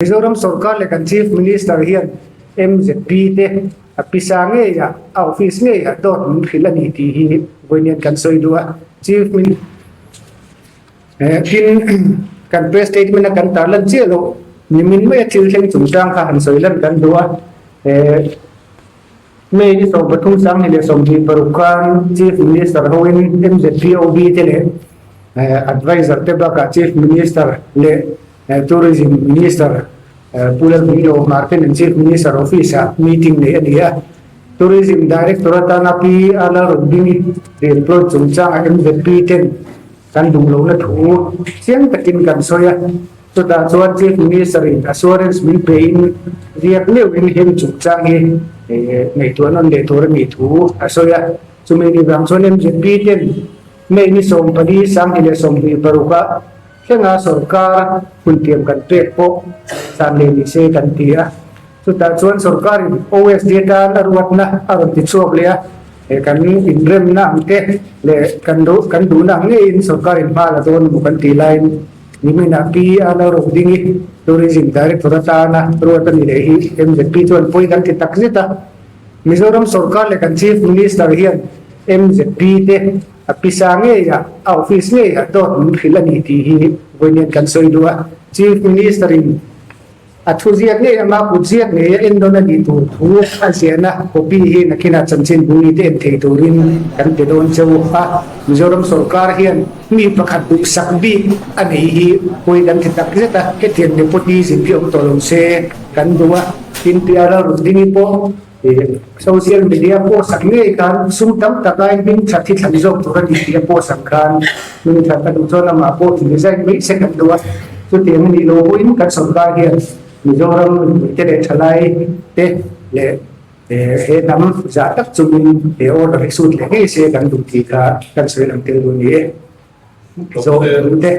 Mizoram sorkar leh kan Chief Minister hian MZP te a pisa ngei ah a office ngei ah dawt min hrilh a ni tih hi vawiin kan sawi duh a. Chief Minister tin kan press statement a kan tarlan chiah loh nimin mai a thil thleng chungchang kha han sawi lan kan duh a. May ni 13 2026 khan Chief Minister hoin MZPOB te leh Adviser te bakah Chief Minister leh Tourism Minister Pu Lalhminglo Hmar te nen Chief Minister Office ah meeting neih a ni a. Tourism Director atana Pi A Lalrawngbingi re-employed chungchangah MZP ten kan duh lohna thu chiang takin kan sawi a. Chutah chuan Chief Minister in assurance min pein riak leuhin heng chungchang hi ngaihtuah nawn leh tur a nih thu a sawi a. Chumi ni vang chuan MZP ten May ni 14 2026 ah thlenga sorkar huntiam kan pek pawh zan leh ni se kan ti a. Chutah chuan sorkarin OSD tan a ruatna a rawn ti chhuak leh a, kan inremna ang te leh kan duhna ang ngeiin sorkarin hma la dawn emaw kan tih laiin Niminah Pi A Lalrokdingi Tourism Director atana ruat a ni leh hi MZP chuan pawi kan ti tak zet a. Mizoram sorkar leh kan Chief Minister hian MZP te a pisa ngei ah, a office ngei ah dawt min hrilh a ni tih hi vawiin kan sawi duh a. Chief Minister in A thu ziak ngei ama kut ziak ngei a en dawn a nih tur thu a ziahna copy hi nakinah chanchin bungni te en thei turin kan pe dawn cheu a. Mizoram sorkar hian mi pakhat duhsak bik a nei hi pawi kan ti tak zet a, hetiang nepotism hi awm tawh lo se kan duh a. Tin, PR Rundini pawh social media post ang ngei khan sum tam tak aiin hming that hi thlan zawk tur a ni tih a post ang khan hming that a duh chuan amah pawh in resign mai se kan duh a. Chutiang a nih lo pawhin kan sorkar hian Mizoram mipuite leh thalai te leh he hnam zah tak chungin he order hi sut leh ngei se kan duh tih kha kan sawi lang tel duh a ni e. Zawh te.